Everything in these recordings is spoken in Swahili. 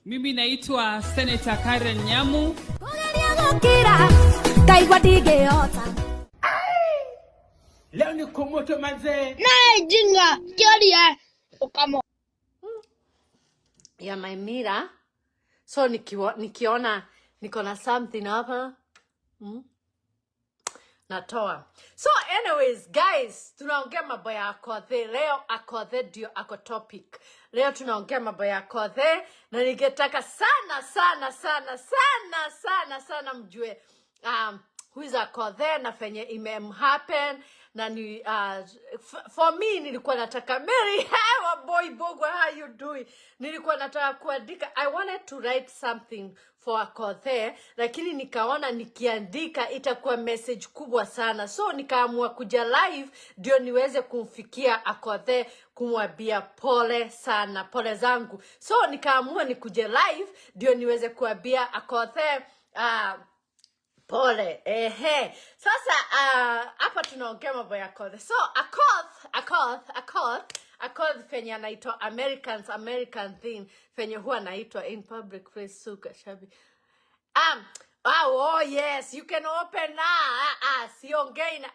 Mimi naitwa Senator Karen Nyamu. Kũgeria gũkira ngaigua ndingĩhota. Leo ni kumoto manzee. Naye jinga kioria ukamo. Ya my mirror. So nikiona niko na something hapa, natoa. So anyways, guys, tunaongea mambo ya Akothee leo. Akothee ndio ako topic leo. Tunaongea mambo ya Akothee na ningetaka sana sana sana sana sana sana mjue who is Akothee na fenye imemhappen na ni for me nilikuwa nataka, Mary boy Bogwa, how you doing? Nilikuwa nataka kuandika, I wanted to write something for Akothee, lakini nikaona nikiandika itakuwa message kubwa sana, so nikaamua kuja live ndio niweze kumfikia Akothee, kumwambia pole sana, pole zangu. So nikaamua nikuje live ndio niweze kuambia Akothee pole. Ehe, sasa hapa tunaongea mambo ya Akoth. So Akoth, Akoth, Akoth, Akoth fenye anaitwa Americans, American thing fenye huwa anaitwa in public place suka shabi. Oh, yes, you can open. Siongei na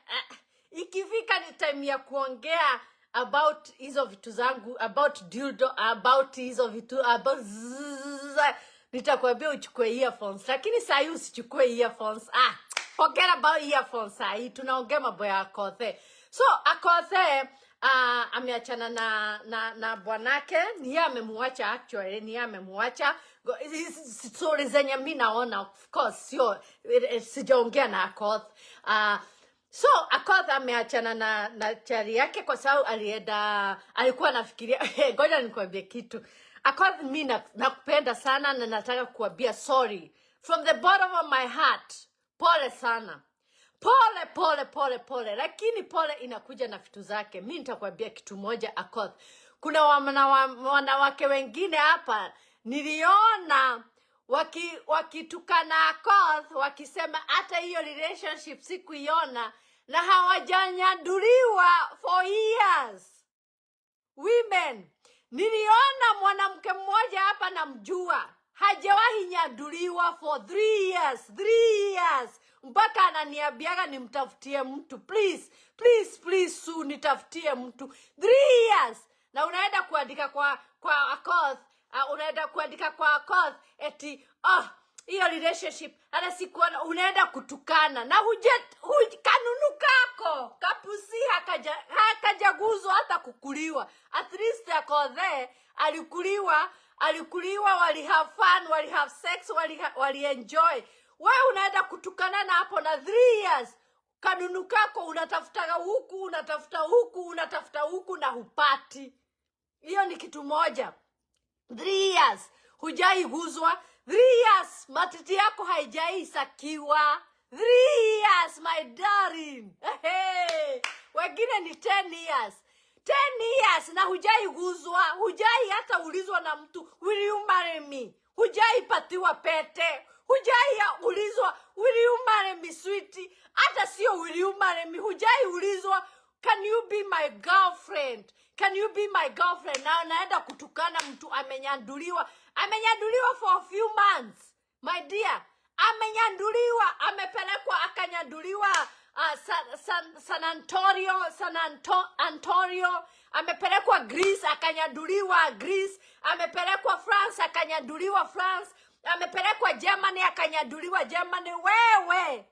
ikifika ni time ya kuongea about hizo vitu zangu, about dildo, about hizo vitu, about zzz, nitakwambia uchukue earphones, lakini sahii usichukue earphones. Ah, forget about earphones. Sahii tunaongea mambo ya Akothee. So Akothee ameachana na bwanake. Ni yeye amemuacha actually, ni yeye amemuacha. Hizi story zenye mi naona, of course sio sijaongea na Akoth. So Akoth ameachana na chali yake kwa sababu alienda, alikuwa anafikiria. Ngoja nikwambie kitu, Akoth. Mi nakupenda sana na nataka kuambia sorry from the bottom of my heart. Pole sana, pole pole pole pole, lakini pole inakuja na vitu zake. Mi nitakwambia kitu moja, Akoth. Kuna wanawake wengine hapa niliona wakitukana Akoth, wakisema hata hiyo relationship sikuiona, na hawajanyanduliwa for years. Women, niliona mwanamke mmoja hapa namjua, hajawahi nyaduliwa for 3 years, 3 years, mpaka ananiambiaga nimtafutie mtu, "Please, please, please, Sue, nitafutie mtu." 3 years, na unaenda kuandika kwa Akoth, unaenda kuandika kwa Akoth eti, "Oh, hiyo relationship hata sikuona." Unaenda kutukana na kanunu kako kapusi hakajaguzwa hata kukuliwa. At least Akothee alikuliwa, alikuliwa, wali have fun, wali have sex, wali enjoy. We unaenda kutukana na hapo na 3 years kanunu kako unatafutaga huku, unatafuta huku, unatafuta huku na hupati. Hiyo ni kitu moja. 3 years hujaiguzwa, 3 years matiti yako haijaisakiwa, 3 years, my darling. Hey, wengine ni 10 years, 10 years na hujaiguzwa, hujai hata ulizwa na mtu, "Will you marry me?" Hujaipatiwa pete, hujai ulizwa, "Will you marry me, sweetie?" Hata sio "Will you marry me?" Hujai ulizwa, "Can you be my girlfriend? Can you be my girlfriend?" Na naenda kutukana mtu amenyanduliwa, amenyanduliwa for a few months, my dear. Amenyanduliwa, amepelekwa akanyanduliwa San Antonio, San Antonio, amepelekwa Greece akanyanduliwa Greece, amepelekwa France akanyanduliwa France, amepelekwa Germany akanyanduliwa Germany. Wewe,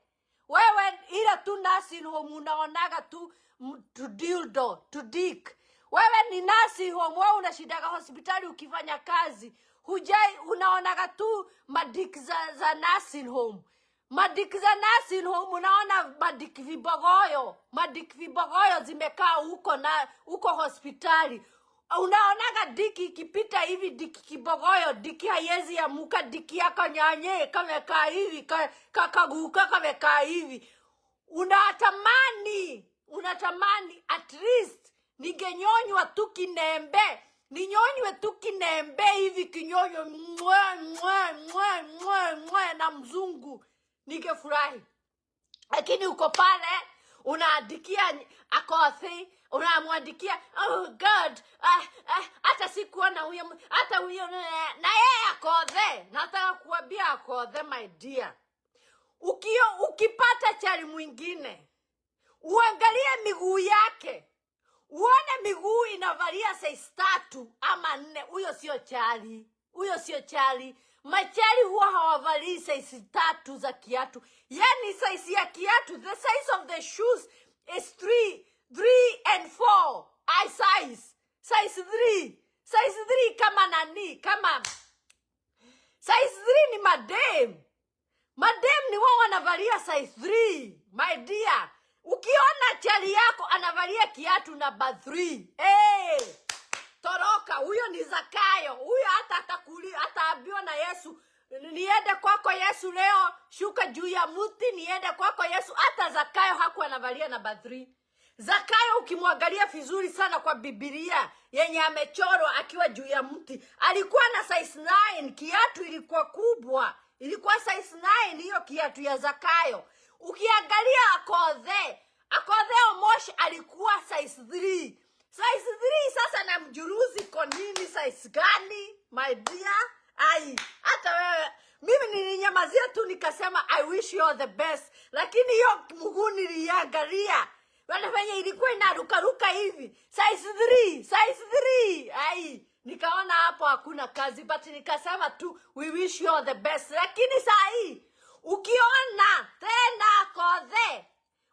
wewe ila tu nursing home unaonaga tu tu dildo, tu dick. Wewe ni nursing home, wewe unashindaga hospitali ukifanya kazi, hujai unaonaga tu madick za nursing home, madick za nursing home. Unaona madick vibogoyo, madick vibogoyo zimekaa huko na huko hospitali. Unaonaga dick ikipita hivi, dick kibogoyo, dick haiwezi amuka, dick yako nyanye kamekaa hivi, kakaguka kamekaa hivi. Unatamani, unatamani at least ningenyonywa tu kinembe, ninyonywe tu kinembe hivi, kinyonywe mwe mwe mwe mwe mwe na mzungu, ningefurahi. Lakini uko pale unaandikia Akothi, unamwandikia, "Oh God, hata sikuona huyo hata huyo." Na yeye Akothi Akothee, my dear, ukipata chali mwingine, uangalie miguu yake, uone miguu inavalia size 3 ama 4. Huyo sio chali, huyo sio chali. Machali huwa hawavalii size 3 za kiatu. Yani size ya kiatu, the size of the shoes is 3, 3 and 4. I size size 3, size 3 kama nani? Kama size 3 ni madem. Madem ni wao wanavalia size 3, my dear. Ukiona chali yako anavalia kiatu namba 3, hey, toroka. Huyo ni Zakayo. Huyo hata ataambiwa na Yesu, "Niende kwako Yesu leo, shuka juu ya mti niende kwako Yesu." Hata Zakayo hakuwa anavalia namba 3. Zakayo ukimwangalia vizuri sana kwa Bibilia yenye amechorwa akiwa juu ya mti, alikuwa na size 9. Kiatu ilikuwa kubwa, ilikuwa size 9 hiyo kiatu ya Zakayo. Ukiangalia Akothee, Akothee Omosh alikuwa size 3. Size 3. Sasa na mjuruzi ko nini, size gani, my dear? Ai, hata wewe, mimi nilinyamazia tu nikasema, "I wish you all the best," lakini hiyo mguu niliangalia wale venye ilikuwa inarukaruka hivi, size 3, size 3. Ai, nikaona hapo hakuna kazi, but nikasema tu, "We wish you all the best." Lakini saa hii ukiona tena Akothee,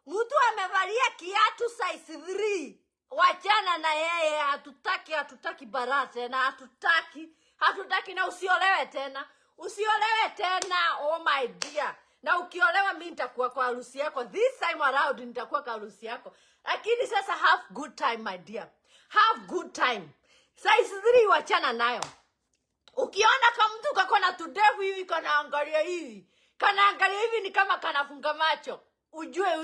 mtu amevalia kiatu size 3, wachana na yeye. Hatutaki, hatutaki baraa tena, hatutaki, hatutaki. Na usiolewe tena, usiolewe tena, oh my dear. Na ukiolewa, mi nitakuwa kwa harusi yako. This time around nitakuwa kwa harusi yako. Lakini sasa have good time, my dear, have good time. Size 3 wachana nayo. Ukiona kama mtu kako na tudevu hivi, kanaangalia hivi, kanaangalia hivi, ni kama kanafunga macho, ujue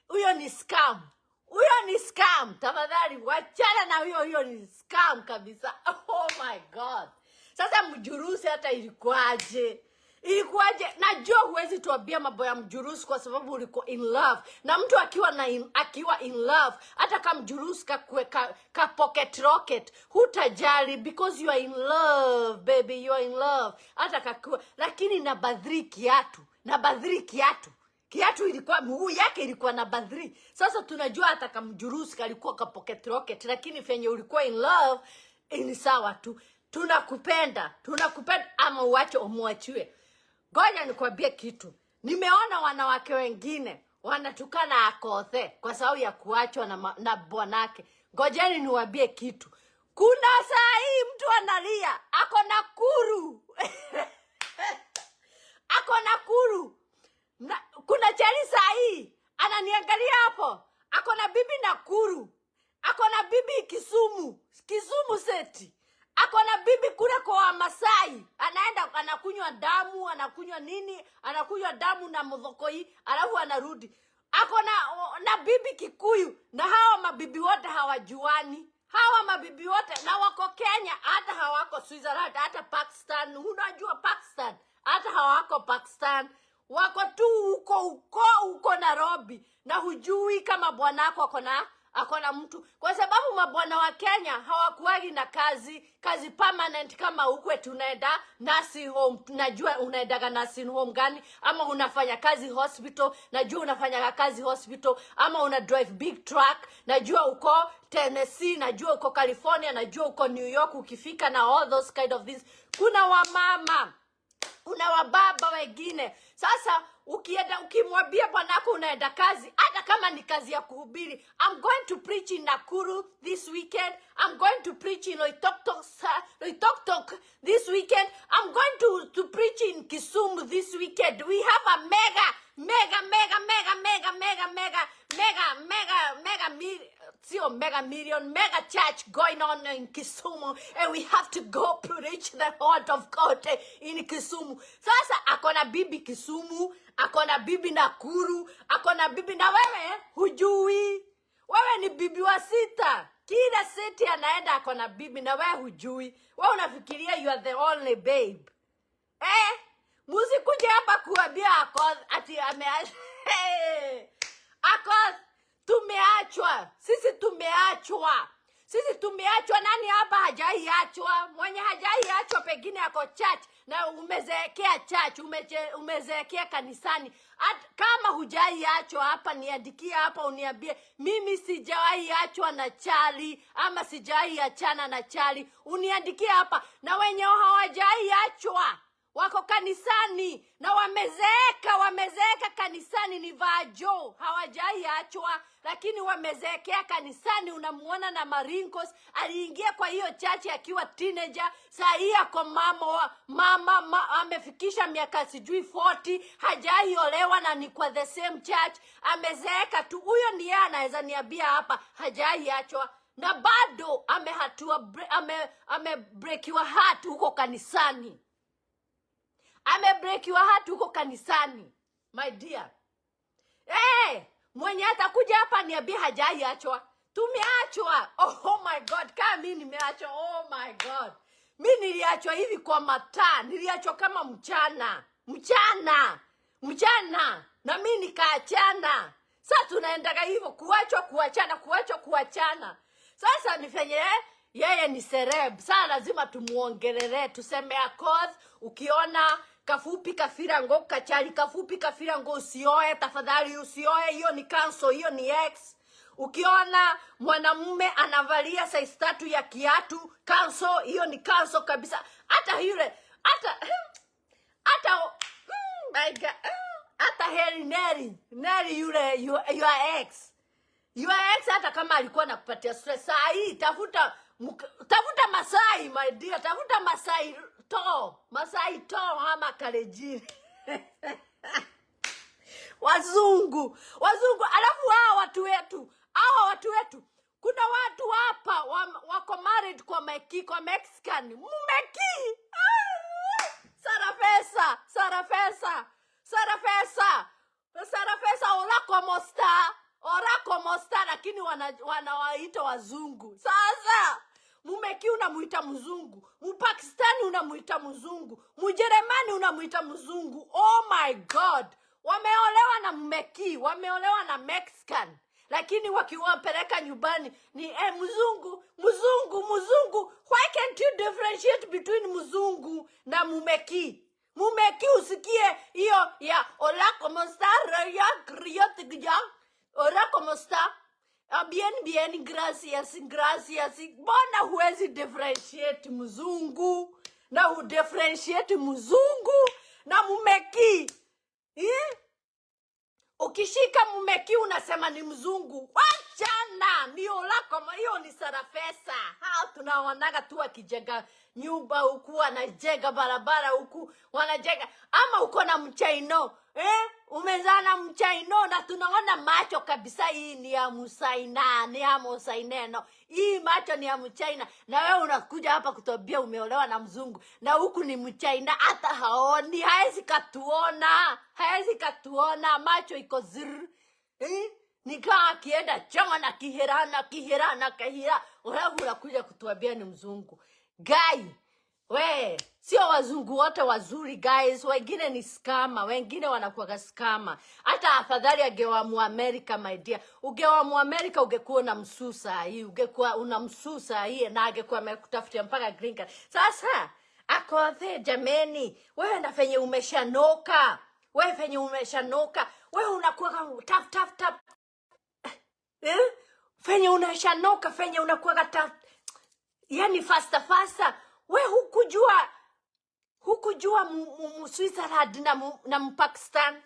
huyo ni scam, huyo ni scam. Tafadhali wachana na huyo, huyo ni scam kabisa. Oh my God. Sasa mjurusi hata ilikuwaje? Ilikuwaje? Najua huwezi tuambia mambo ya mjurusi kwa sababu ulikuwa in love na mtu. Akiwa in love, hata kama mjurusi kakue ka pocket rocket, hutajali because you are in love, baby, you are in love, hata kakue. Lakini namba 3 kiatu, namba 3 kiatu, kiatu ilikuwa, mguu yake ilikuwa namba 3. Sasa tunajua hata kamjurusi kalikuwa ka pocket rocket, lakini venye ulikuwa in love, ni sawa tu. Tunakupenda, tunakupenda, ama uache umwachiwe. Ngoja nikwambie kitu. Nimeona wanawake wengine wanatukana Akothee kwa sababu ya kuachwa na bwanake. Ngojeni niwaambie kitu. Kuna saa hii mtu analia, ako Nakuru, ako Nakuru na, kuna chali saa hii ananiangalia hapo, ako na bibi Nakuru, ako na bibi Kisumu, Kisumu seti, ako na bibi kule kwa Wamasai, anaenda anakunywa damu, anakunywa nini, anakunywa damu na muthokoi, alafu anarudi. Ako na bibi Kikuyu, na hawa mabibi wote hawajuani. Hawa mabibi wote na wako Kenya, hata hawako Switzerland, hata Pakistan. Unajua Pakistan, hata hawako Pakistan, wako tu huko huko huko Nairobi, na hujui kama bwanako ako na mtu, kwa sababu mabwana wa Kenya hawakuwagi na kazi permanent kama huku tunaenda nursing home. Najua unaendaga nursing home gani, ama unafanya kazi hospital, najua unafanya kazi hospital, ama una drive big truck, najua uko Tennessee, najua uko California, najua uko New York ukifika na all those kind of things. Kuna wamama, kuna wababa wengine. Sasa ukienda ukimwambia bwanako unaenda kazi, hata kama ni kazi ya kuhubiri, "I'm going to preach in Nakuru this weekend, I'm going to preach in Loitoktok this weekend, I'm going to preach in Kisumu this weekend, we have a mega mega mega mega mega mega mega mega mega mega sio mega million, mega church going on in Kisumu and we have to go preach the word of God in Kisumu." Sasa akona bibi Kisumu, akona bibi Nakuru, akona bibi, na wewe hujui. Wewe ni bibi wa sita. Kila city anaenda akona bibi na wewe hujui. Wewe unafikiria you are the only babe. Eh, musikuje hapa kuambia Akoth ati ame hey! Akoth, tumeachwa sisi, tumeachwa sisi, tumeachwa. Nani hapa hajaiachwa? Mwenye hajaiachwa pengine ako church. na umezeekea church, umezeekea kanisani. Kama hujai achwa hapa, niandikie hapa uniambie, mimi sijawahi achwa na chali ama sijawahi achana na chali, uniandikie hapa. Na wenye hawajai achwa wako kanisani na wamezeeka, wamezeeka kanisani, ni vajo, hawajai achwa, lakini wamezeekea kanisani. Unamuona na marinkos, aliingia kwa hiyo church akiwa teenager, saa hii ako mama amefikisha miaka sijui 40, hajai olewa na ni kwa the same church, amezeeka tu. Huyo ni yeye anaweza niambia hapa hajai achwa na bado amebreakiwa heart huko kanisani, amebreakiwa heart huko kanisani, my dear. Hey, mwenye atakuja hapa niambie hajai achwa. Tumeachwa. Oh my God, kama mi nimeachwa. Oh my God. Mi niliachwa hivi kwa mataa, niliachwa kama mchana. Mchana. Mchana. Na mi nikaachana. Sasa tunaendaga hivyo kuachwa kuachana, kuachwa kuachana. Sasa ni venye yeye ni celeb. Sasa lazima tumuongelele, tuseme Akoth, ukiona kafupi kafirango, kachali kafupi kafirango, usioe tafadhali, usioe, hiyo ni cancel, hiyo ni ex. Ukiona mwanamume anavalia size 3 ya kiatu, cancel, hiyo ni cancel kabisa. Hata yule, hata hata my God, hata Heri Neri, Neri yule your ex. Your ex hata kama alikuwa anakupatia stress, saa hii tafuta Masai, my dear, tafuta Masai to, Masai to ama Kalenjin. Wazungu, wazungu, alafu hawa watu wetu, hawa watu wetu, kuna watu hapa wako married kwa Meki, kwa Mexican, Mumeki. Sarafesa, Sarafesa, Sarafesa, Sarafesa, hola como está, hola como está, lakini wanawaita wazungu. Sasa Mumeki unamuita mzungu, Mpakistani unamuita mzungu, Mjerumani unamuita mzungu. Oh my God, wameolewa na Mmeki, wameolewa na Mexican, lakini wakiwapeleka nyumbani ni mzungu, mzungu, mzungu. Why can't you differentiate between mzungu na Mumeki? Mumeki usikie hiyo ya hola como está, ya kriyotigja, hola como está. Bien, bien, gracias, gracias. Mbona huwezi differentiate mzungu na hudifferentiate mzungu na Mumeki? Eh? Ukishika Mumeki unasema ni mzungu. Wachana, ni hola como, hiyo ni sarafesa. Hao tunaonaga tu wakijenga nyumba huku, wanajenga barabara huku, wanajenga. Ama uko na mchaino, eh? Umezaa na mchaino na tunaona macho kabisa hii ni ya Musaina, ni ya Musaineno. Hii macho ni ya Mchaina. Na wewe unakuja hapa kutuambia umeolewa na mzungu. Na huku ni Mchaina, hata haoni, haezi katuona, haezi katuona, macho iko zir. Eh? Nikaa akienda chama na kihera na kihera na kihera, alafu unakuja kutuambia ni mzungu. Guy, we, sio wazungu wote wazuri guys, wengine ni scammer, wengine wanakuwaga scammer. Hata afadhali angewa Muamerika my dear. Ungewa Muamerika ungekuwa na msusa hii, ungekuwa una msusa hii na angekuwa amekutafutia mpaka green card. Sasa Akothe jameni, wewe na venye umeshanoka, wewe venye umeshanoka, wewe unakuwa tap tap tap. Eh? Venye unashanoka, venye unakuwa tap, yani faster faster. We hukujua Switzerland na Mpakistan.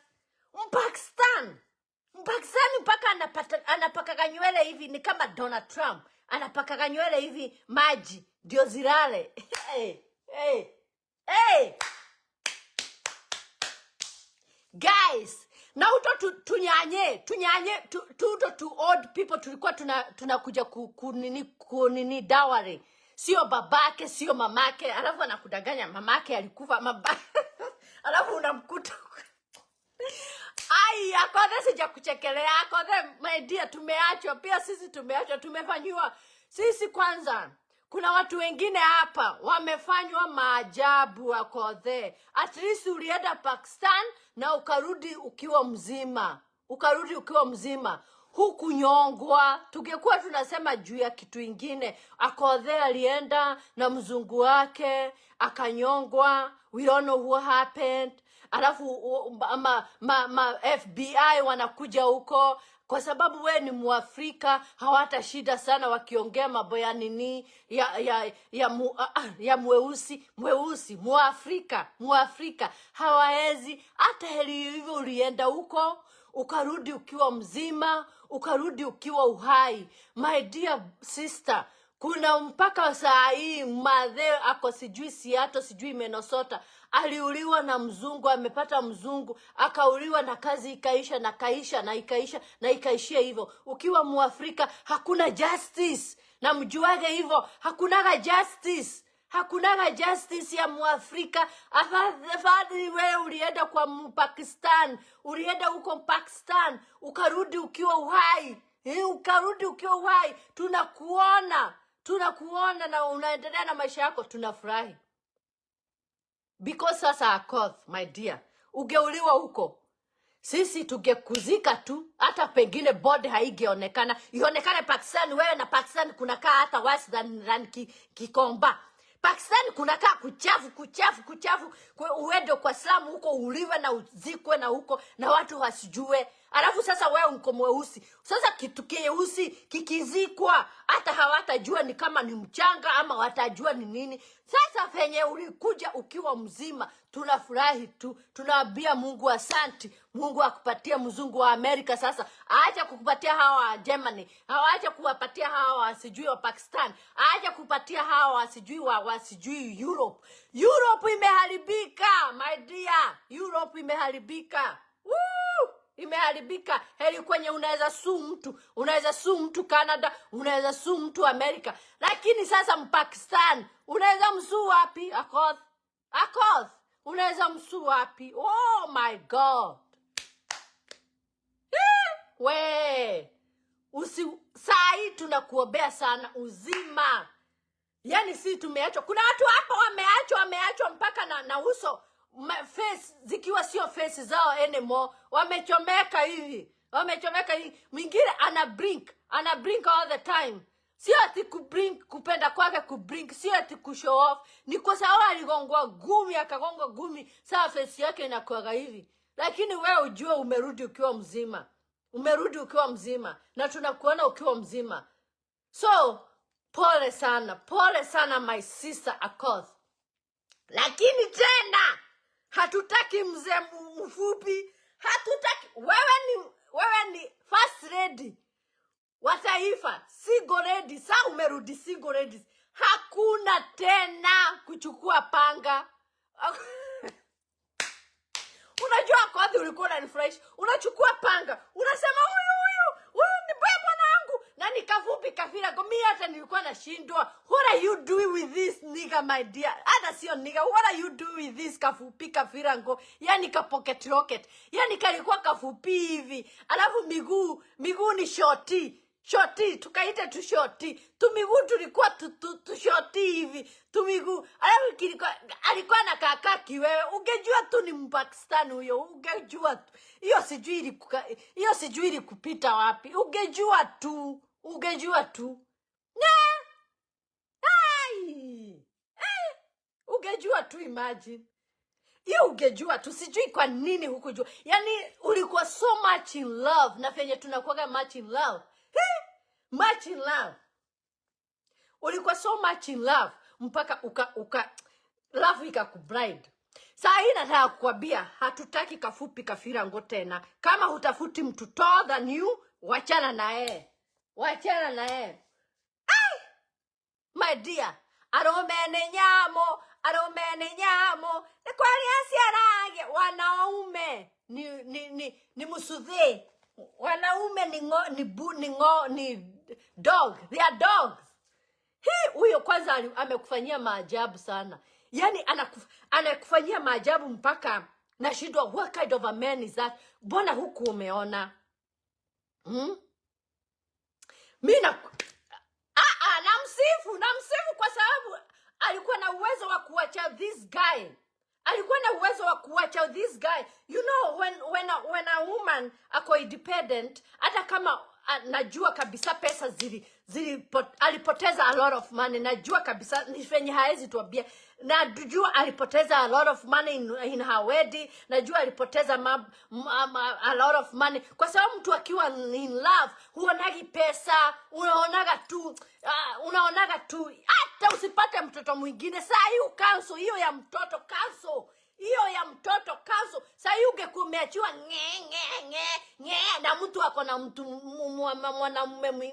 Mpakistan. Mpakistan mpaka anapakaga nywele hivi ni kama Donald Trump. Anapakaga nywele hivi maji ndio zilale. Hey, hey, hey. Guys, na uto tunyanye, tunyanye, tuto to old people tulikuwa tunakuja kunini dowry. Sio babake, sio mamake, alafu anakudanganya mamake alikufa mama. Alafu unamkuta. Ai, Akothe sijakuchekelea, Akothe my dear, tumeachwa, pia sisi tumeachwa, tumefanywa. Sisi kwanza, kuna watu wengine hapa wamefanywa maajabu Akothe. At least ulienda Pakistan na ukarudi ukiwa mzima. Ukarudi ukiwa mzima. Hukunyongwa, tungekuwa tunasema juu ya kitu ingine. Akothee alienda na mzungu wake akanyongwa, we don't know what happened. Alafu ma FBI wanakuja huko kwa sababu we ni Mwafrika, hawata shida sana wakiongea mambo ya nini ya mweusi mweusi Mwafrika hawaezi hata. Heri hivyo ulienda huko ukarudi ukiwa mzima, ukarudi ukiwa uhai. My dear sister, kuna mpaka saa hii madhe ako sijui Seattle, sijui Minnesota, aliuliwa na mzungu, amepata mzungu akauliwa na kazi ikaisha na kaisha na ikaisha na ikaishia hivyo. Ukiwa Mwafrika hakuna justice, na mjuage hivyo, hakunaga justice, hakunaga justice ya Mwafrika. Afadhali wewe ulienda kwa Pakistan, ulienda huko Pakistan ukarudi ukiwa uhai, ukarudi ukiwa uhai, tunakuona, tunakuona na unaendelea na maisha yako, tunafurahi because sasa Akoth, my dear, ungeuliwa huko sisi tungekuzika tu, hata pengine body haigeonekana, ionekane Pakistan. Wewe na Pakistan kunakaa hata worse than Kikomba. Pakistan kunakaa kuchafu kuchafu kuchafu. Uende kwa slum huko uliwe na uzikwe na huko na watu wasijue. Alafu sasa wewe uko mweusi, sasa kitu kieusi kikizikwa hata hawatajua ni kama ni mchanga ama watajua ni nini. Sasa venye ulikuja ukiwa mzima, tunafurahi tu, tunaambia Mungu asanti. Mungu akupatie mzungu wa Amerika sasa, aache kukupatia hawa wa Germany, hawaache kuwapatia hawa wa sijui wa Pakistan, aache kupatia hawa wa sijui wa sijui Europe. Europe imeharibika my dear, Europe imeharibika. Woo! Imeharibika. Heri kwenye unaweza sue mtu, unaweza sue mtu Canada, unaweza sue mtu Amerika, lakini sasa Mpakistan unaweza msue wapi? Akoth, Akoth, unaweza msue wapi? Oh my God, we usi, saa hii tunakuombea sana uzima. Yani si tumeachwa, kuna watu hapa wameachwa, wameachwa mpaka na uso face zikiwa sio face zao anymore, wamechomeka hivi, wamechomeka hivi. Mwingine ana blink, ana blink all the time, sio ati kublink kupenda kwake kublink, sio ati kushow off, ni kwa sababu aligongwa gumi, akagongwa gumi, saa face yake inakuwaga hivi. Lakini wewe ujue umerudi ukiwa mzima, umerudi ukiwa mzima, na tunakuona ukiwa mzima. So pole sana, pole sana my sister Akoth. Lakini tena hatutaki mzee mfupi, hatutaki. Wewe ni first lady wa taifa, single lady. Sa umerudi single ladies, hakuna tena kuchukua panga. Unajua Akoth, ulikuwa unanifurahisha, unachukua panga unasema huyu huyu huyu ni bwana wangu na ni kafupi kafira. Kwa mimi hata nilikuwa nashindwa, what are you doing with this nigga, my dear? Hata sio nigga, what are you doing with this kafupi kafirango, yani ka pocket rocket, yani kalikuwa kafupi hivi, alafu miguu ni short short, tukaita tu short tu, miguu tulikuwa tu short hivi tu miguu, alafu kilikuwa alikuwa na kaka kiwewe, ungejua tu ni Mpakistani huyo, ungejua tu. Hiyo sijui ilikupita wapi, ungejua tu, ungejua tu. Ai! Ungejua tu, imagine hiyo, ungejua tu. Sijui kwa nini hukujua. Yani ulikuwa so much in love, na venye tunakuwaga much in love, much in love, ulikuwa so much in love mpaka uka love ikakublind. Saa hii nataka kukwambia hatutaki kafupi kafirango tena. Kama hutafuti mtu tall than you, wachana na yeye, wachana na yeye. My dear, arũme nĩ nyamũ, arũme nĩ nyamũ, nĩ kwaria ciarage. Wanaume ni musuthi, wanaume ni ngo, ni bu, ni ngo, ni dog, they are dogs. Hii huyo kwanza amekufanyia maajabu sana, yaani anakufanyia maajabu mpaka nashindwa, what kind of a man is that? Mbona huku umeona, Mi na namsifu, namsifu kwa sababu alikuwa na uwezo wa kuacha this guy, alikuwa na uwezo wa kuacha this guy. You know when a woman ako independent, hata kama Najua kabisa pesa zili alipoteza a lot of money. Najua kabisa ni venye haezi tuambia. Najua alipoteza a lot of money in her wedding. Najua alipoteza a lot of money kwa sababu mtu akiwa in love huonagi pesa, unaonaga tu hata usipate mtoto mwingine. Saa hii cancel hiyo ya mtoto, cancel hiyo ya mtoto, cancel. Saa hii ungekuwa umeachiwa nge nge nge nge na mtu ako na mtu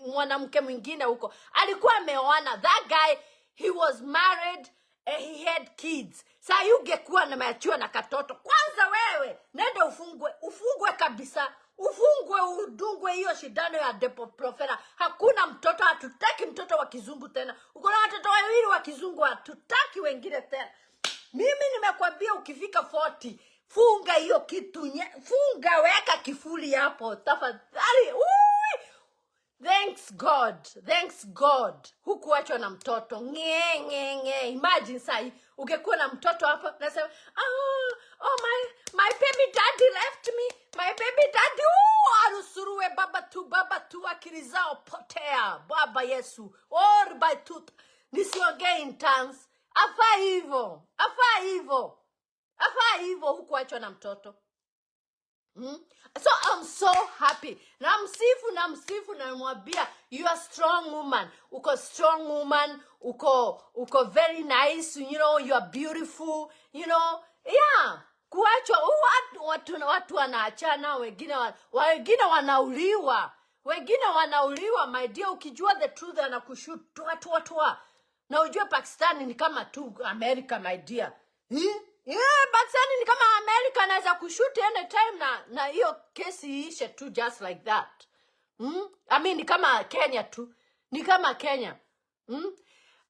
mwanamke mwingine huko. Alikuwa ameoana. That guy, he was married and he had kids. Saa hii ungekuwa umeachiwa na katoto. Kwanza wewe nenda ufungwe, ufungwe kabisa, ufungwe, udungwe hiyo shindano ya Depo-Provera. Hakuna mtoto, hatutaki mtoto wa kizungu tena. Uko na watoto wawili wa kizungu, hatutaki wengine tena. Mimi nimekwambia ukifika 40 funga hiyo kitu, funga, weka kifuli hapo tafadhali. Ui! Thanks God, thanks God hukuachwa na mtoto nge nge nge. Imagine sahi ungekuwa na mtoto hapo, nasema, Oh, my baby daddy left me, my baby daddy." Oh, arusuruwe baba tu, baba tu, akili zao potea. Baba Yesu or by tooth, nisiongee in tongues. Afaa hivyo, afaa hivyo, afaa hivyo, hukuachwa na mtoto. So I'm so happy. Namsifu, namsifu, namwambia you are strong woman. Uko strong woman, uko very nice, you are beautiful. Yeah. Kuachwa watu wanaachana, wengine wanauliwa. Wengine wanauliwa, my dear, ukijua the truth anakushoot twa twa twa. Na ujue Pakistani ni kama tu America, my dear. Hmm? Yeah, Pakistani ni kama America, anaweza kushoot anytime na hiyo kesi iishe tu just like that. I mean, ni kama Kenya tu. Ni kama Kenya.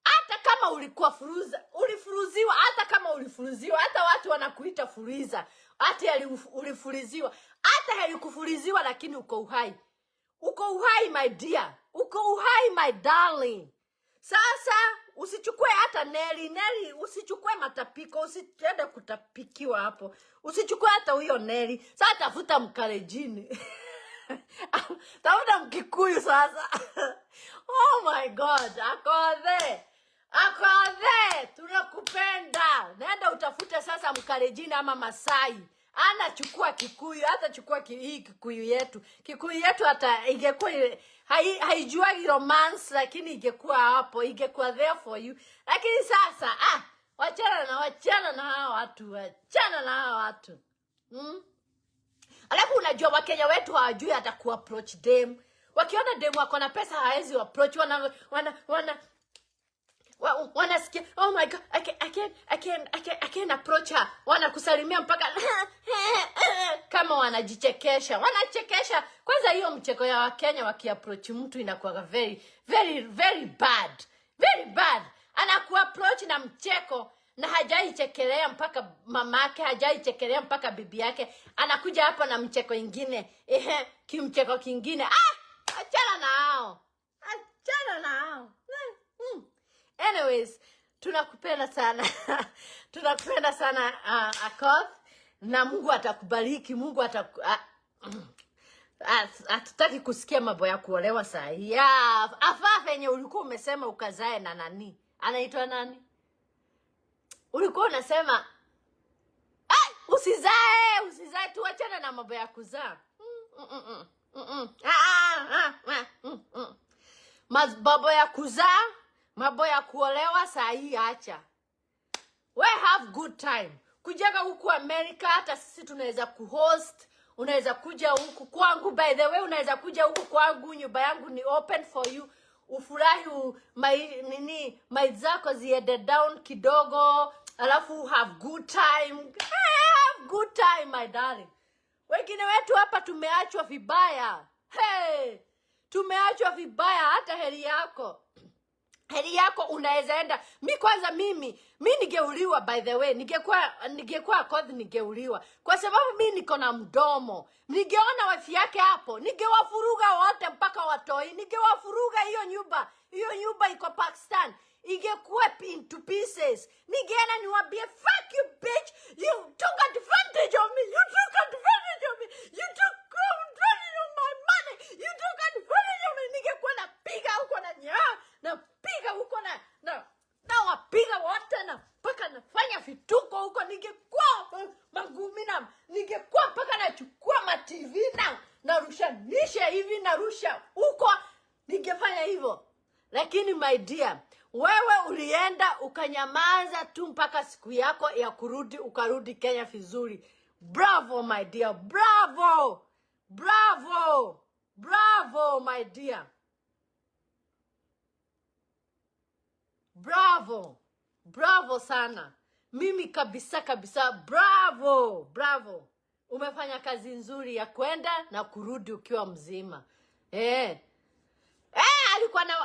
Hata kama ulikuwa furuza, ulifuruziwa, hata kama ulifuruziwa, hata watu wanakuita fuliza, hata ulifuliziwa, hata halikufuliziwa, lakini uko uhai. Uko uhai, my dear. Uko uhai, my darling. Sasa usichukue hata Neli, Neli, usichukue matapiko, usiende kutapikiwa hapo. Usichukue hata huyo Neli. Sasa tafuta Mkalenjini. Tafuta Mkikuyu sasa. Oh my God, Akothee. Akothee, tunakupenda. Nenda utafute sasa Mkalenjini ama Masai. Anachukua Kikuyu, hata chukua hii Kikuyu yetu. Kikuyu yetu hata ingekuwa haijuagi romance, lakini ingekuwa hapo, ingekuwa there for you. Lakini sasa wachana na hawa watu, wachana na hawa watu. Alafu unajua Wakenya wetu hawajui hata kuapproach dem. Wakiona dem wako na pesa hawezi approach, wanasikia, "Oh my God, I can approach her." Wanakusalimia mpaka kama wanajichekesha, wanachekesha. Kwanza hiyo mcheko ya Wakenya wakiapproach mtu inakuwa very very very bad, very bad. Anakuapproach na mcheko na hajaichekelea mpaka mamake, hajaichekelea mpaka bibi yake, anakuja hapa na mcheko ingine, ehe, kimcheko kingine. Ah, achana na hao, achana na hao. Anyways, tunakupenda sana, tunakupenda sana, Akoth, na Mungu atakubariki. Mungu ataku Hatutaki kusikia mambo ya kuolewa saa hii. Afaa venye ulikuwa umesema ukazae na nani, anaitwa nani, ulikuwa unasema, "Ai, usizae, usizae, tuachane na mambo ya kuzaa." Ah, ah, ah, ah, mm. Mambo ya kuzaa, mambo ya kuolewa saa hii acha. We have good time. Kujaga huku America, hata sisi tunaweza kuhost. Unaweza kuja huku kwangu, by the way, unaweza kuja huku kwangu, nyumba yangu ni open for you. Ufurahi nini, mai zako ziende down kidogo, alafu have good time. Hey, have good time, my darling. Wengine wetu hapa tumeachwa vibaya. Hey, tumeachwa vibaya, hata heri yako, heri yako unaweza enda. Mi kwanza mimi mi ningeuliwa, by the way, ningekuwa Akoth ningeuliwa kwa sababu mi niko na mdomo. Ningeona wife yake hapo, ningewafuruga wote mpaka watoi, ningewafuruga hiyo nyumba. Hiyo nyumba iko Pakistan ingekuwa into pieces. Ningeenda niwaambie, "Fuck you, bitch, you took advantage of me, you took advantage of me, you took advantage of my money, you took advantage." hivi, narusha huko, ningefanya hivyo. Lakini my dear, wewe ulienda ukanyamaza tu mpaka siku yako ya kurudi, ukarudi Kenya vizuri. Bravo my dear, bravo, bravo, bravo my dear, bravo, bravo sana. Mimi kabisa kabisa, bravo, bravo. Umefanya kazi nzuri ya kwenda na kurudi ukiwa mzima. Eh. Alikuwa na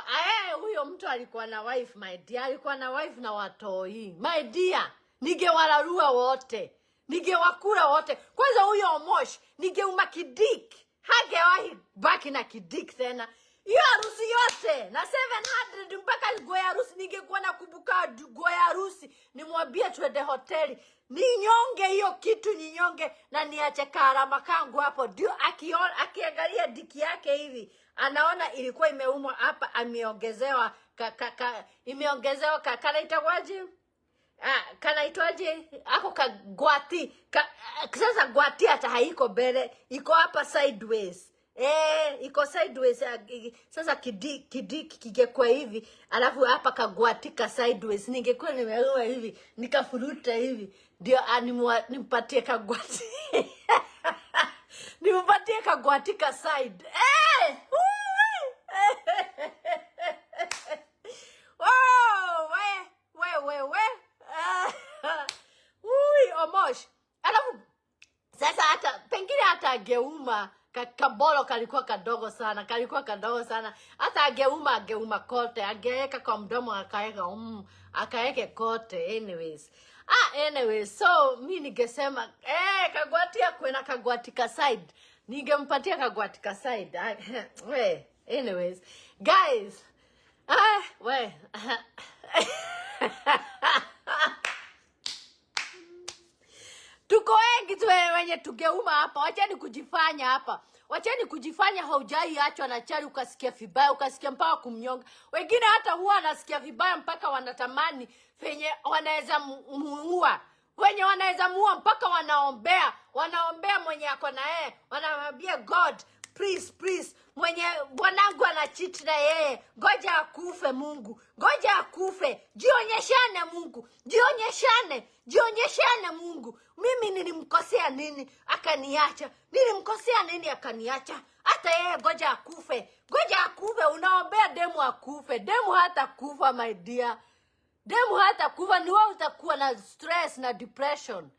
huyo mtu alikuwa na wife my dear, alikuwa na wife na watoi my dear, ningewalarua wote, ningewakula wote. Kwanza huyo Omosh ningeuma kidik, hagewahi baki na kidik tena. Hiyo harusi yote na 700 mpaka nguo ya harusi, ningekuwa nakumbuka nguo ya harusi, nimwambie twende hoteli ninyonge hiyo kitu, ninyonge na niache karama kangu hapo. Ndio akiangalia diki yake hivi anaona ilikuwa imeumwa hapa, ameongezewa imeongezewa kanaitwaje? Kanaitwaje? Ako kagwati sasa gwati hata haiko mbele, iko hapa sideways. Iko sideways. Sasa kidiki kingekuwa hivi, alafu hapa kagwatika sideways, ningekuwa nimeua hivi nikafuruta hivi, ndio nimpatie kagwati nimpatie kagwatika side. Oh, we. Ui, Omosh. Alafu sasa hata pengine hata angeuma kabolo kalikuwa kadogo sana, kalikuwa kadogo sana. Hata angeuma kote, angeweka kwa mdomo akaeka akaeke kote. Anyways. Anyways, so mi ningesema kagwati kwena kagwati ka side. Ningempatia kagwati ka side. We, anyways. Guys, we. Tuko wengi tu wenye tugeuma hapa. Wacheni kujifanya hapa. Wacheni kujifanya haujai achwa na chali ukasikia vibaya, ukasikia mpaka kumnyonga. Wengine hata huwa wanasikia vibaya mpaka wanatamani venye wanaweza muua. Wenye wanaweza muua mpaka wanaombea. Wanaombea mwenye ako na yeye. Wanamwambia God, please, please, mwenye bwanangu ana cheat na yeye, ngoja akufe Mungu, ngoja akufe. Jionyeshane Mungu, jionyeshane, jionyeshane Mungu. Mimi nilimkosea nini akaniacha? Nilimkosea nini akaniacha? Hata yeye ngoja akufe, ngoja akufe. Unaombea demu akufe, demu hata kufa my dear, demu hata kufa. Ni wewe utakuwa na stress na depression.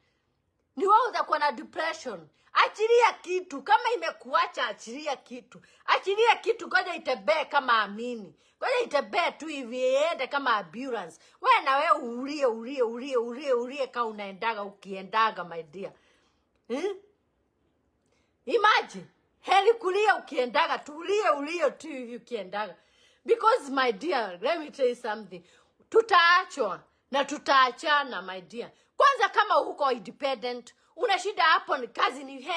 Ni wewe utakuwa na depression. Achilia kitu. Kama imekuacha, achilia kitu. Achilia kitu, ngoja itembee kama amini. Ngoja itembee tu hivi, iende kama ambulance. Wewe na wewe ulie, ulie, ulie, ulie, ulie kama unaendaga ukiendaga my dear. Imagine, heri kulia ukiendaga, tulie ulie tu hivi ukiendaga. Because my dear, let me tell you something. Tutaachwa na tutaachana my dear. Kwanza kama uko independent, una shida hapo ni kazi ni he,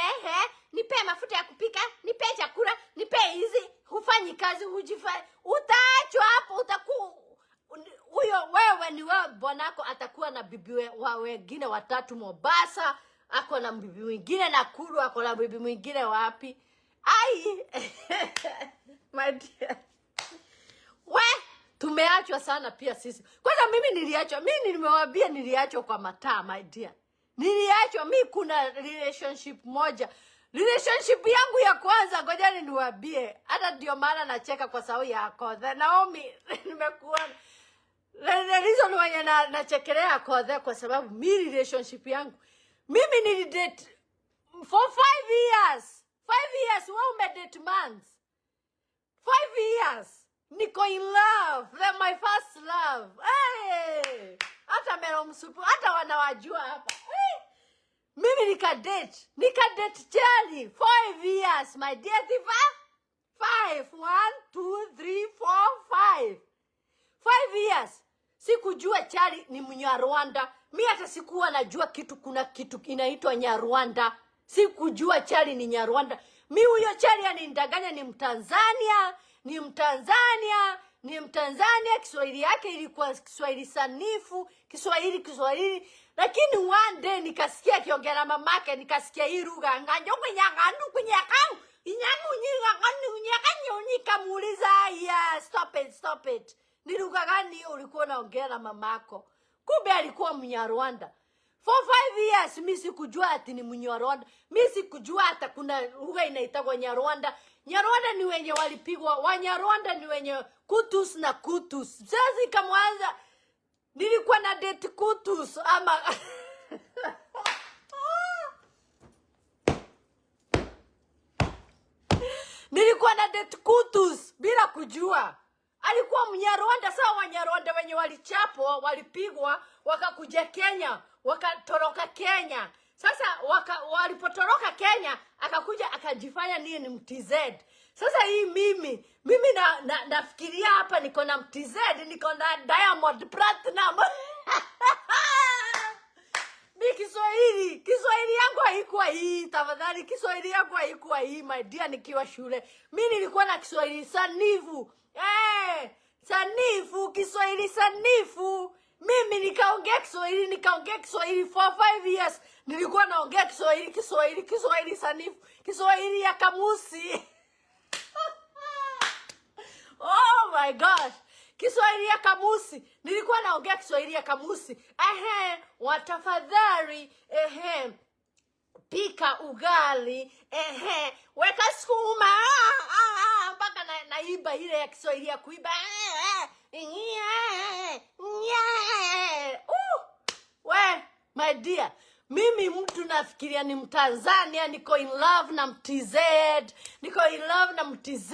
nipe mafuta ya kupika, nipe chakula, nipe hizi, hufanyi kazi, hujifai. Utaachwa hapo, utakuwa huyo wewe ni wewe bwanako atakuwa na bibi wa wengine watatu Mombasa, ako na bibi mwingine Nakuru, ako na bibi mwingine wapi? Ai. My dear. We, tumeachwa sana pia sisi. Kwanza mimi niliachwa, mimi nimewaambia niliachwa kwa mataa my dear. Niliachwa mimi, kuna relationship moja. Relationship yangu ya kwanza, ngoja niwaambie. Hata ndio maana nacheka kwa sababu ya Akothe. Naomi, nimekuona. The reason why nachekelea Akothe kwa sababu mi relationship yangu, mimi nilidate for 5 years. 5 years, wewe umedate months. 5 years. Niko in love. They're my first love. Hey! Hata mero msupu, hata wanawajua hapa. Hey! Mimi nikadate. Nikadate Charlie. 5 years, my dear Tifa. 5. 1, 2, 3, 4, 5. 5 years. Sikujua Charlie ni Mnyarwanda. Mi hata sikuwa najua kitu, kuna kitu inaitwa Nyarwanda. Sikujua Charlie ni Nyarwanda. Mi huyo Charlie alinidanganya ni Mtanzania, ni Mtanzania, ni Mtanzania. Kiswahili yake ilikuwa Kiswahili sanifu, Kiswahili, Kiswahili. Lakini one day nikasikia akiongea na mamake, nikasikia hii lugha nganyo kunyakandu kunyakau. Nikamuuliza, yeah, stop it, stop it, ni lugha gani hiyo ulikuwa unaongea na mamako? Kumbe alikuwa Mnyarwanda. For 5 years mi sikujua ati ni Mnyarwanda. Mi sikujua hata kuna lugha inaitagwa Nyarwanda. Nyarwanda ni wenye walipigwa, Wanyarwanda ni wenye kutus na kutus. Sasa ikamwanza nilikuwa na date kutus ama nilikuwa na date kutus bila kujua. Alikuwa Mnyarwanda. Sawa, Wanyarwanda wenye walichapwa, walipigwa, wakakuja Kenya, wakatoroka Kenya. Sasa walipotoroka Kenya, akakuja akajifanya niye ni mTZ. Sasa hii mimi na nafikiria hapa niko na mTZ, niko na Diamond Platinum. Mi Kiswahili yangu haikuwa hii, tafadhali. Kiswahili yangu haikuwa hii, my dear, nikiwa shule. Mi nilikuwa na Kiswahili sanifu. Sanifu, Kiswahili sanifu. Mimi nikaongea Kiswahili, nikaongea Kiswahili for 5 years. Nilikuwa naongea Kiswahili, Kiswahili, Kiswahili sanifu, Kiswahili ya kamusi. Oh my gosh. Kiswahili ya kamusi. Nilikuwa naongea Kiswahili ya kamusi. Ehe, watafadhali, ehe, pika ugali, ehe, weka sukuma, ah, ah, ah, mpaka naiba ile ya Kiswahili ya kuiba. Eh, eh, nye, nye. We, my dear, mimi mtu nafikiria ni Mtanzania, niko in love na mTZ, niko in love na mTZ.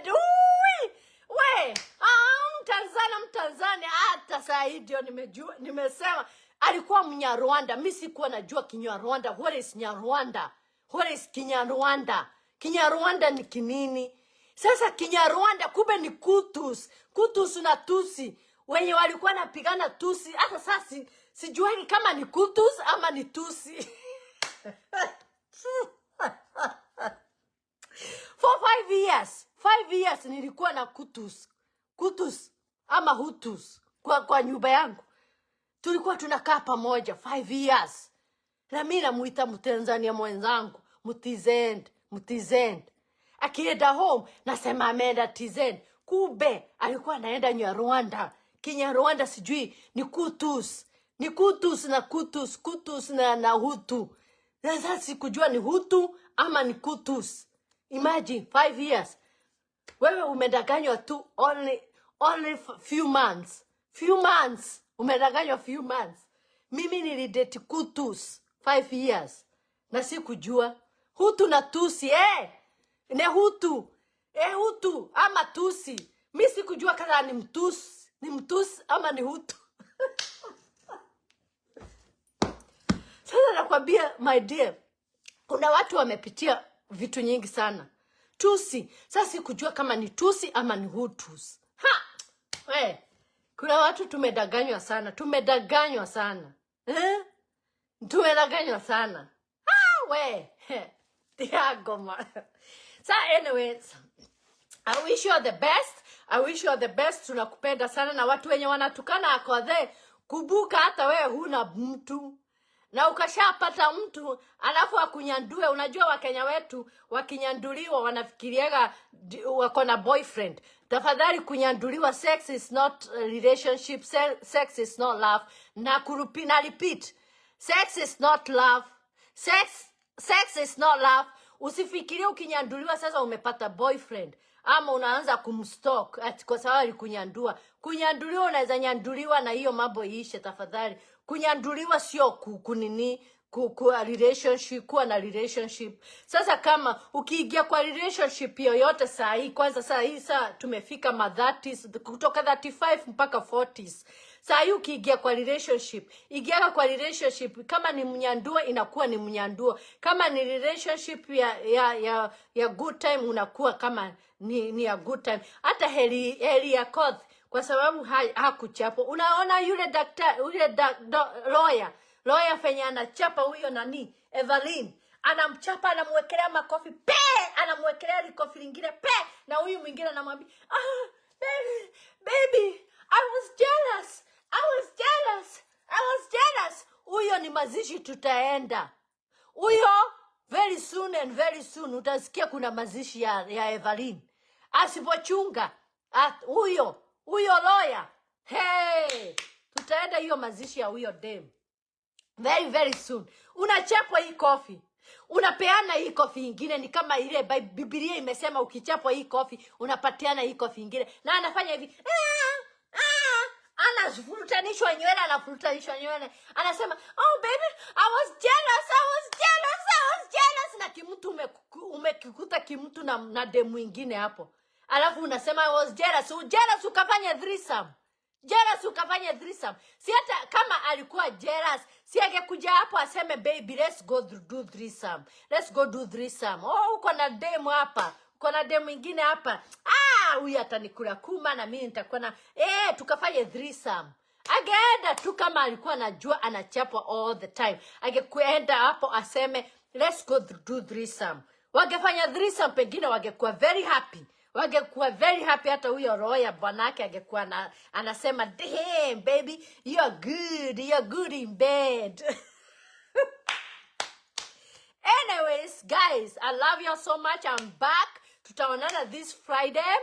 Ui, we, ah, Mtanzania, Mtanzania, hata saa hii ndio nimejua, nimesema alikuwa Mnyarwanda. Mi sikuwa najua Kinyarwanda. What is Nyarwanda? What is Kinyarwanda? Kinyarwanda ni kinini? Sasa Kinyarwanda kumbe ni Kutus, Kutus na Tusi wenye walikuwa napigana Tusi. Hata sasa sijuagi kama ni Kutus ama ni Tusi. For 5 years, 5 years nilikuwa na Kutus, Kutus ama Hutus kwa nyumba yangu. Tulikuwa tunakaa pamoja 5 years, na mi namuita Mtanzania mwenzangu, mTZ, mTZ. Akienda home nasema ameenda TZ, kumbe alikuwa anaenda Nyarwanda. Kinyarwanda sijui ni Kutus, ni Kutus na Kutus, Kutus na Hutu. Sasa sikujua ni Hutu ama ni Kutus. Imagine 5 years wewe umedanganywa tu only few months, few months umedanganywa, few months. Mimi nilidate Kutus 5 years na sikujua Hutu na Tusi, eh? Ne Hutu, eh, Hutu ama Tusi. Mi sikujua kama ni Mtusi, ni Mtusi ama ni Hutu. Sasa nakwambia, my dear, kuna watu wamepitia vitu nyingi sana. Tusi, sasa sikujua kama ni Tusi ama ni Hutus. Ha! We, kuna watu tumedanganywa sana, tumedanganywa sana, eh? Tumedanganywa sana. Ha, we Tiagoma. Sa anyways, I wish you all the best. I wish you all the best. Tunakupenda sana na watu wenye wanatukana Akothee, kumbuka hata wewe huna mtu na ukashapata mtu alafu akunyandue. Unajua Wakenya wetu wakinyanduliwa wanafikiriaga wako na boyfriend. Tafadhali, kunyanduliwa, sex is not a relationship, sex is not love. Na kurupi, na repeat, sex is not love. Sex is not love. Usifikirie ukinyanduliwa sasa umepata boyfriend ama unaanza kumstalk ati kwa sababu alikunyandua. Kunyanduliwa, unaweza nyanduliwa na hiyo mambo iishe. Tafadhali, kunyanduliwa sio kunini relationship, kuwa na relationship. Sasa kama ukiingia kwa relationship yoyote saa hii, kwanza saa hii, saa tumefika ma 30s, kutoka 35 mpaka 40s, saa hii ukiingia kwa relationship, ingiaga kwa relationship kama ni mnyandua, inakuwa ni mnyandua. Kama ni relationship ya good time, unakuwa kama ni ya good time. Hata heri, heri ya Akoth kwa sababu hakuchapwa. Unaona yule daktari yule lawyer, lawyer fenye anachapa huyo nani, Evelyn, anamchapa, anamwekelea makofi pe, anamwekelea likofi lingine pe, na huyu mwingine anamwambia, "Ah, baby, baby, I was jealous, I was jealous, I was jealous." Huyo ni mazishi tutaenda huyo. Very soon and very soon utasikia kuna mazishi ya Evelyn. Asipochunga huyo lawyer, hey, tutaenda hiyo mazishi ya huyo dem very very soon. Unachapwa hii kofi, unapeana hii kofi ingine, ni kama ile Biblia imesema ukichapwa hii kofi unapatiana hii kofi ingine, na anafanya hivi, "Ah, ah," anafurutanishwa nywele, anafurutanishwa nywele, anasema, "Oh baby, I was jealous, I was jealous, I was jealous." Na kimtu umekikuta kimtu na demu ingine hapo, alafu unasema, "I was jealous." Jealous ukafanya threesome, jealous ukafanya threesome. Si hata kama alikuwa jealous, si angekuja hapo aseme, "Baby, let's go do threesome, let's go do threesome. Oh, uko na demu hapa, uko na demu ingine hapa. Ah, huyu atanikula kuma na mimi nitakuwa na tukafanye threesome." Angeenda tu kama alikuwa anajua anachapwa all the time, angekuenda hapo aseme, "Let's go do threesome." Wangefanya threesome, pengine wangekuwa very happy, wangekuwa very happy. Hata huyo lawyer bwanake angekuwa anasema, "Damn baby, you're good, you're good in bed." Anyways guys, I love you so much. I'm back. Tutaonana this Friday.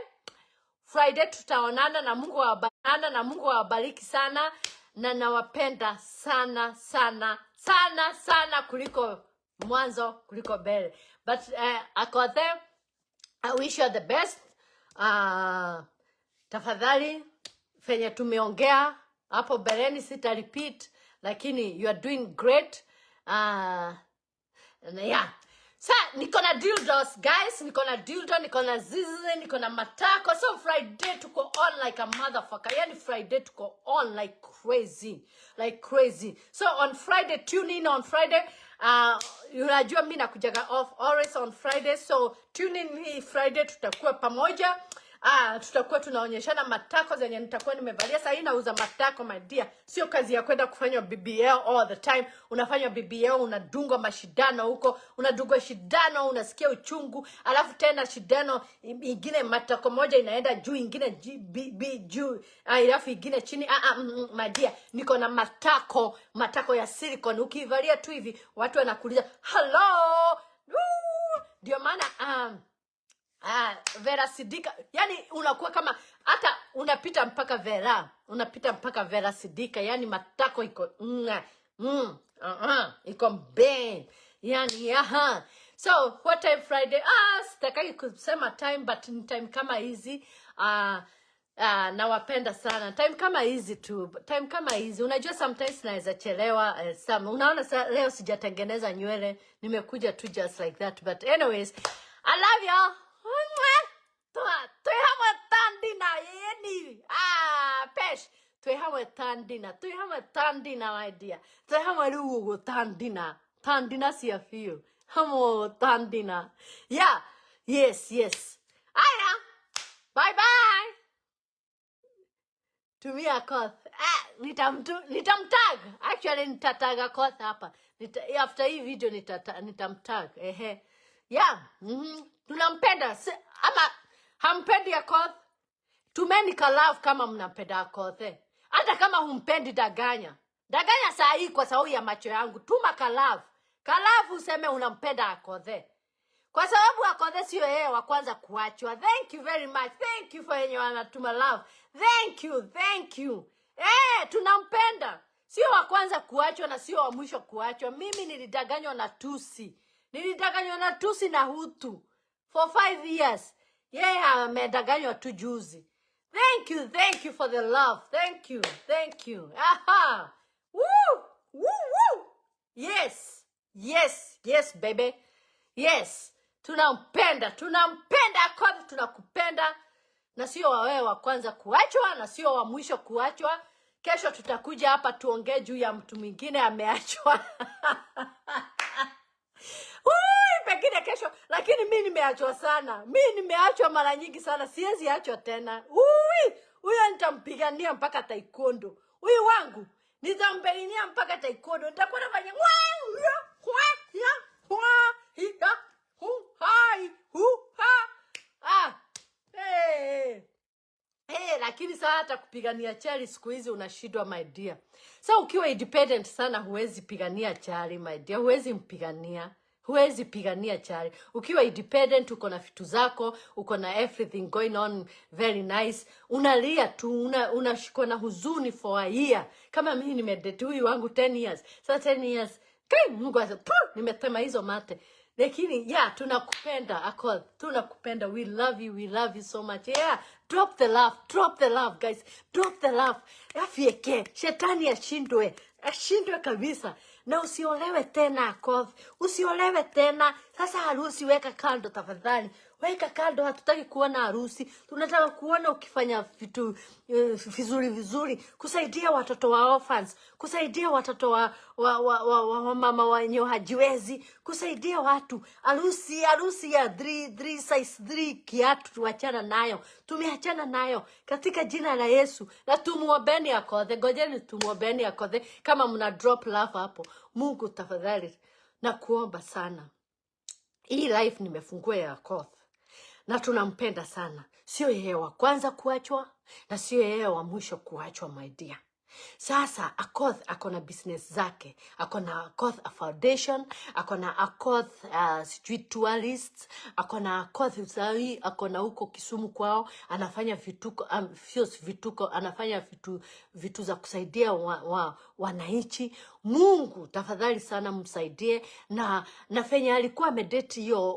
Friday tutaonana, na Mungu awabariki, na Mungu awabariki sana, na nawapenda sana sana sana sana kuliko mwanzo, kuliko mbele. But Akothe, I wish you the best. Tafadhali venye tumeongea hapo mbeleni sita repeat, lakini you are doing great. Yeah. Sa niko na dildos guys, niko na dildo, niko na zizi, niko na matako. So Friday tuko on like a motherfucker. Yani Friday tuko on like crazy, like crazy. So on Friday, tune in on Friday. Unajua mi nakujaga off always on Friday, so tune in hii Friday, tutakuwa pamoja. Ah, tutakuwa tunaonyeshana matako zenye nitakuwa nimevalia. Sasa hii nauza matako, my dear, sio kazi ya kwenda kufanywa BBL all the time. Unafanywa BBL, unadungwa mashindano huko, unadungwa shindano, unasikia uchungu, alafu tena shindano ingine, matako moja inaenda juu, ingine G, B, B, juu, alafu ingine chini. Ah, ah, my dear, niko na matako, matako ya silicone. Ukivalia tu hivi watu wanakuuliza, "Hello." Woo! Ndio maana Vera Sidika, yani unakuwa kama hata unapita mpaka Vera, unapita mpaka Vera Sidika, yani matako iko iko ben, yani aha. So what time Friday? Ah, sitaki kusema time, but ni time kama hizi. Nawapenda sana, time kama hizi tu, time kama hizi. Unajua sometimes naweza chelewa, some, unaona leo sijatengeneza nywele, nimekuja tu just like that. But anyways, I love you. Twĩ hamwe tandina yeni, ah, pesh, twĩ hamwe tandina, twĩ hamwe tandina, my dear, twĩ hamwe rĩu ũguo tandina, tandina cia biũ hamwe tandina. Yeah, yes, aya, bye bye. Tumia Koth. Ah, nitamtag. Actually nitatag Koth hapa. After hii video nitamtag. Ehe. Yeah. Tunampenda. Ama hampendi Akoth? Tumeni ka love kama mnampenda Akoth. Hata kama humpendi, daganya. Daganya saa hii kwa sababu ya macho yangu. Tuma ka love. Ka love useme unampenda Akothe. Kwa sababu Akothe sio yeye wa kwanza kuachwa. Thank you very much. Thank you for yenye wanatuma love. Thank you, thank you. Tunampenda. Sio wa kwanza kuachwa na sio wa mwisho kuachwa. Mimi nilidanganywa na Tusi. Nilidanganywa na Tusi na Hutu for 5 years. Yeye amedanganywa tu juzi. Thank you, thank you for the love. Thank you, thank you. Aha. Woo! Woo, woo. Yes, baby. Yes. Tunampenda, tunampenda Akoth, tunakupenda. Na sio wa wewe wa kwanza kuachwa na sio wa mwisho kuachwa. Kesho tutakuja hapa tuongee juu ya mtu mwingine ameachwa. Ui, pengine kesho, lakini mi nimeachwa sana. Mi nimeachwa mara nyingi sana, siwezi achwa tena. Ui, huyo nitampigania mpaka taekwondo. Huyu wangu nitampigania mpaka taekwondo. Nitakuwa nafanya ngwa, ya, hwa, ya, hwa, hi, ha, hu, hai, hu, ha. Ah, hey. Hey, lakini sasa hata kupigania chali siku hizi unashindwa, my dear. Sa ukiwa independent sana huwezi pigania chali, my dear, huwezi mpigania. Huwezi pigania chali ukiwa independent, uko na vitu zako, uko na everything going on very nice. Unalia tu, unashikwa na huzuni for a year. Kama mimi nimedate huyu wangu 10 years sasa, 10 years kai Mungu asa, puh, nimetema hizo mate. Lakini yeah, tunakupenda Akoth, tunakupenda, we love you, we love you so much. Yeah, drop the love, drop the love guys, drop the love. Afieke shetani ashindwe, ashindwe kabisa. Na usiolewe tena Akoth, usiolewe tena. Sasa harusi weka kando tafadhali, weka kando. Hatutaki kuona harusi, tunataka kuona ukifanya vitu vizuri vizuri, kusaidia watoto wa orphans, kusaidia watoto wa mama wenye hajiwezi, kusaidia watu. Harusi, harusi ya 3 size 3 kiatu tuachana nayo, tumeachana nayo katika jina la Yesu. Na tumuombeni Akoth, ngojeni tumuombeni Akoth kama mna drop love hapo. Mungu tafadhali, nakuomba sana, hii life nimefungua ya Akoth na tunampenda sana. Sio yeye wa kwanza kuachwa na sio yeye wa mwisho kuachwa, my dear. Sasa Akoth ako na business zake, ako na Akoth Foundation, ako na Akoth sijui tourists, ako na Akoth Usawi, ako na huko Kisumu kwao, anafanya vituko, sio vituko, anafanya vitu za kusaidia wananchi. Mungu tafadhali sana msaidie. Na fenye alikuwa amedate hiyo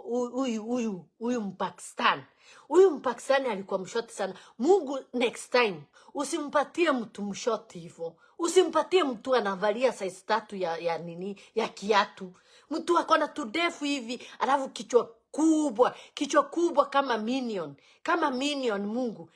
huyu Mpakistan, huyu Mpakistani alikuwa mshort sana. Mungu, next time usimpatie mtu mshort hivyo, usimpatie mtu anavalia size 3 ya nini ya kiatu, mtu akona tudefu hivi, alafu kichwa kubwa, kichwa kubwa kama minion, kama minion. Mungu,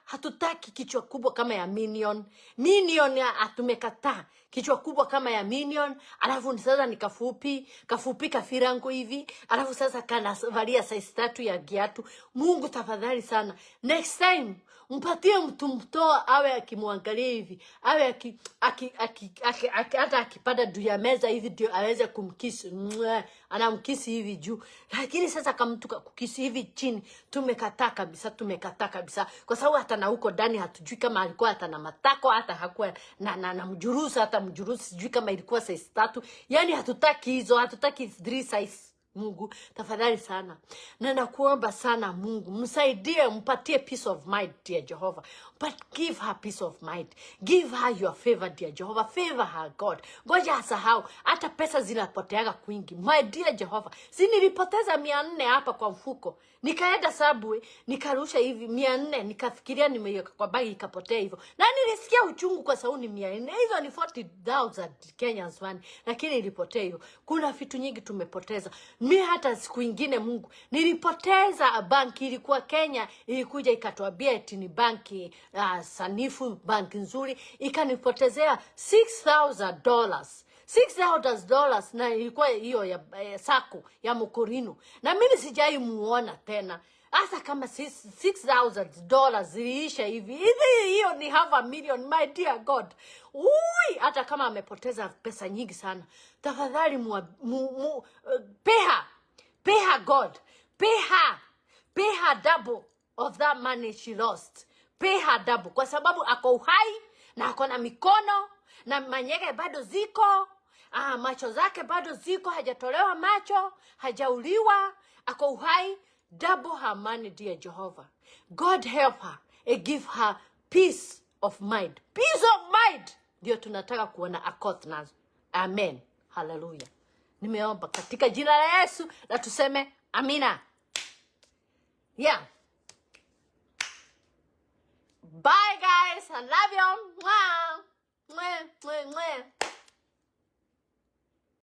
hatutaki kichwa kubwa kama ya minion. Minion tumekataa kichwa kubwa kama ya minion, alafu sasa ni kafupi kafupi kafirango hivi, alafu sasa kanavalia size 3 ya kiatu. Mungu tafadhali sana, next time mpatie mtu mtoa awe akimwangalia hivi, awe aki, aki, aki, aki, aki, hata akipanda juu ya meza hivi ndio aweze kumkisi, mwah, anamkisi hivi juu. Lakini sasa kama mtu kukisi hivi chini, tumekataa kabisa, tumekataa kabisa, kwa sababu hata na huko ndani hatujui kama alikuwa hata na matako, hata hakuwa na mjurusa, hata mjurusa sijui kama ilikuwa size 3. Yani hatutaki hizo, hatutaki 3 size. Mungu tafadhali sana, na nakuomba sana Mungu msaidie, mpatie peace of mind dear Jehovah, but give her peace of mind, give her your favor dear Jehovah, favor her God. Ngoja asahau hata pesa zinapoteaga kwingi, my dear Jehovah. Si nilipoteza 400 hapa kwa mfuko, nikaenda Subway nikarusha hivi 400, nikafikiria nimeiweka kwa bagi ikapotea hivyo, na nilisikia uchungu kwa sababu ni 400, hizo ni 40,000 Kenyans money, lakini ilipotea hivyo. Kuna vitu nyingi tumepoteza. Mi hata siku ingine Mungu nilipoteza banki, ilikuwa Kenya, ilikuja ikatuambia eti ni banki sanifu, banki nzuri, ikanipotezea $6,000. $6,000, na ilikuwa hiyo ya sako ya Mokorino, na mimi sijai muona tena. Hata kama $6,000 ziliisha hivi hivi, hiyo ni half a million, my dear God. Ui, hata kama amepoteza pesa nyingi sana, tafadhali pay her, pay her God, pay her, pay her double of that money she lost, pay her double, kwa sababu ako uhai na ako na mikono na manyege bado ziko, macho zake bado ziko, hajatolewa macho, hajauliwa, ako uhai. Double her money, dear Jehovah. God help her and give her peace of mind. Peace of mind ndio tunataka kuona Akoth nazo. Amen. Hallelujah. Nimeomba katika jina la Yesu na tuseme amina. Yeah. Bye guys. I love you. Mwah.